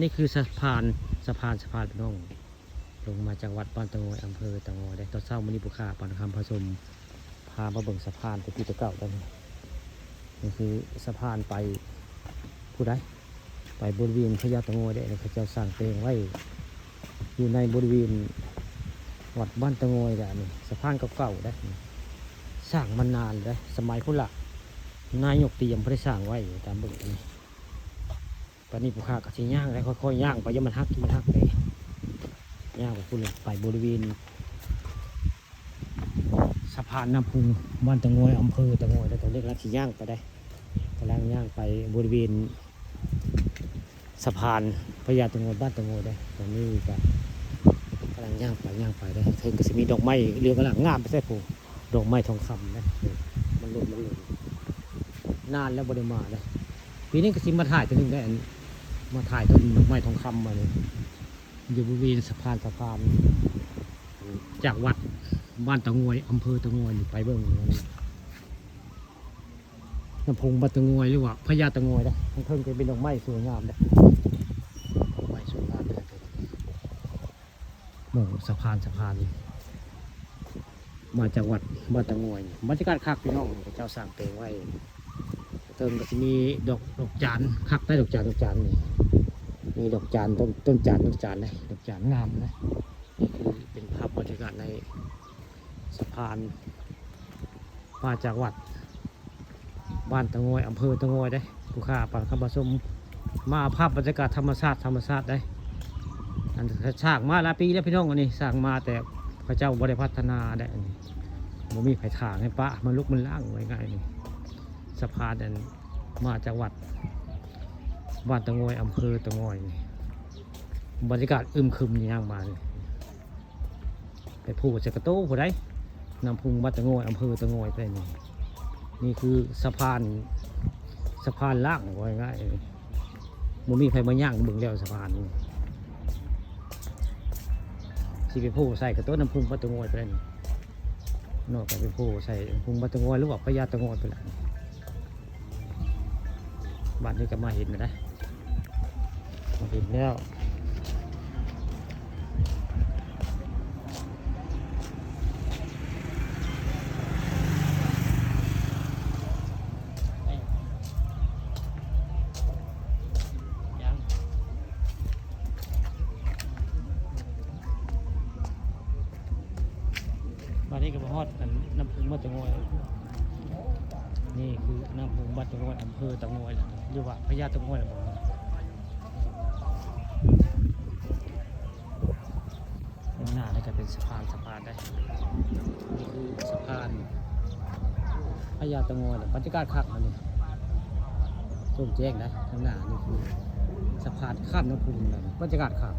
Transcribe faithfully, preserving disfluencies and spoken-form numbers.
นี่คือสะพาน สะพาน สะพานพี่น้อง ลงมาจากวัดบ้านตะงอย อำเภอตะงอยเด้อ ตอนเช้ามื้อนี้ผู้ข้าปานคำผสม พามาเบิ่งสะพานแต่ปีแต่เก่าแล้วนี่ นี่คือสะพานไปผู้ใด ไปบริเวณพญาตะงอยเด้อ เขาเจ้าสร้างแปลงไว้ อยู่ในบริเวณวัดบ้านตะงอยเด้อ นี่สะพานเก่าๆเด้อ สร้างมานานแล้ว สมัยพุ้นละ นายกเตรียมบ่ได้สร้างไว้ ตามเบิ่งอันนี้ ตอนนี้ผู้ข้าก็สิย่างได้ ค่อยๆย่างไป อย่ามันหัก มันหักเด้ ย่างไปพุ้นละ ไปบริเวณ สะพานน้ำพุง บ้านตะงอย อำเภอตะงอย แล้วตอนนี้กำลังสิย่างไปได้ กำลังย่างไปบริเวณ สะพานพญาตะงอย บ้านตะงอยเด้อ ตอนนี้ก็กำลังย่างไป ย่างไปเด้อ เทิงก็สิมีดอกไม้เรืองกำลังงามไปใส่ผู้ ดอกไม้ทองคำนะ มันหล่น มันหล่น นานแล้วบ่ได้มาเด้อ ปีนี้ก็สิมาถ่ายเทื่อนึงได้ อัน มาถ่ายต้นดอกไม้ทองคำมานี่ อยู่บริเวณสะพาน สะพาน จากวัดบ้านตะงอย อำเภอตะงอยนี่ไปเบิ่ง น้ำพุงบ้านตะงอย หรือว่าพญาตะงอยนะ ทางเทิงจะเป็นดอกไม้สวยงามนะ ดอกไม้สวยงามเลย หมู่สะพาน สะพาน มาจากวัดบ้านตะงอย บรรยากาศคักพี่น้อง พระเจ้าสร้างแปลงไว้ เทิงก็สิมีดอก ดอกจาน คักได้ดอกจาน ดอกจานนี่ มีดอกจาน ต้น ต้นจาน ดอกจานนะ ดอกจานงามนะ นี่คือเป็นภาพบรรยากาศในสะพาน มาจากวัดบ้านตะงอย อำเภอตะงอยเด้ ผู้ข้าปานคำผสม มาภาพบรรยากาศธรรมชาติ ธรรมชาติเด้ อันสร้างมาหลายปีแล้วพี่น้อง อันนี้สร้างมาแต่เขาเจ้าบ่ได้พัฒนาได้ อันนี้บ่มีไผถางให้ปะ มันลุกมันล้างไว้ง่ายนี่ สะพานอันมาจากวัดบ้านตะงอย อำเภอตะงอยนี่ บรรยากาศอึมครึมนี่ย่างมานี่ ไปโผล่ใส่กระโต้ผู้ใด น้ำพุงบ้านตะงอย อำเภอตะงอยไปนี่ นี่คือสะพาน สะพานล่างว่าง่ายๆ บ่มีไผมาย่างเบิ่งแล้วสะพานนี่ สิไปโผล่ใส่กระโต้น้ำพุงบ้านตะงอยไปนี่ นอกจากไปโผล่ใส่น้ำพุงบ้านตะงอย หรือว่าพญาตะงอยไปละ บ้านนี้ก็มาเห็นนะ มาเห็นแล้ว ยัง บ้านนี้ก็มาฮอดอันน้ำพุงบ้านตะงอย นี่คือน้ำพุงบ้านตะงอย อำเภอตะงอยแหละ หรือว่าพญาตะงอยแหละบอก ข้างหน้านี่ก็เป็นสะพาน สะพานได้ นี่คือสะพานพญาตะงอยแหละ บรรยากาศคักมันนี่ โจ่งแจ้งนะ ข้างหน้านี่คือสะพานข้ามน้ำพุงนะ บรรยากาศคัก